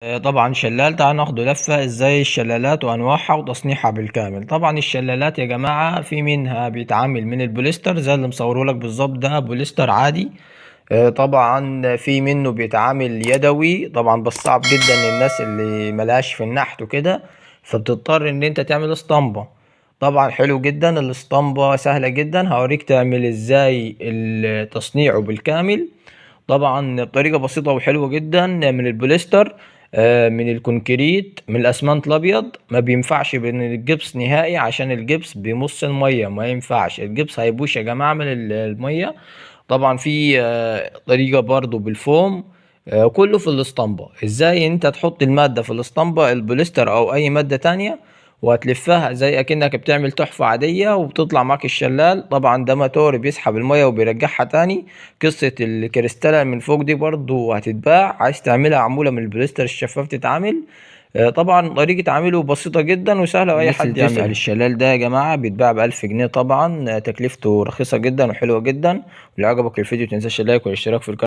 طبعا شلال، تعال ناخده لفة ازاي الشلالات وانواعها وتصنيعها بالكامل. طبعا الشلالات يا جماعة في منها بيتعمل من البوليستر زي اللي مصوره لك بالظبط، ده بوليستر عادي. طبعا في منه بيتعامل يدوي طبعا، بس صعب جدا للناس اللي ملهاش في النحت وكده، فبتضطر ان انت تعمل اسطمبة. طبعا حلو جدا الاسطمبة، سهلة جدا، هوريك تعمل ازاي تصنيعه بالكامل. طبعا بطريقة بسيطة وحلوة جدا، من البوليستر، من ال concrete، من الاسمنت الابيض. ما بينفعش بين الجبس نهائي عشان الجبس بيمص المية، ما ينفعش الجبس هيبوش يا جماعة من المية. طبعا في طريقة برضو بالفوم، كله في الاسطمبة. ازاي انت تحط المادة في الاسطمبة، البوليستر او اي مادة تانية، وهتلفها زي اكنك بتعمل تحفة عادية وبتطلع معاك الشلال. طبعا ده موتور بيسحب المية وبيرجعها تاني. قصة الكريستالة من فوق دي برضو هتتباع، عايز تعملها عمولة من البوليستر الشفاف تتعمل. طبعا طريقة عمله بسيطة جدا وسهلة واي الناس حد اللي تسأل يعملها. الشلال ده يا جماعة بيتباع ب1000 جنيه، طبعا تكلفته رخيصة جدا وحلوة جدا. ولو عجبك الفيديو متنساش اللايك والاشتراك في القناة.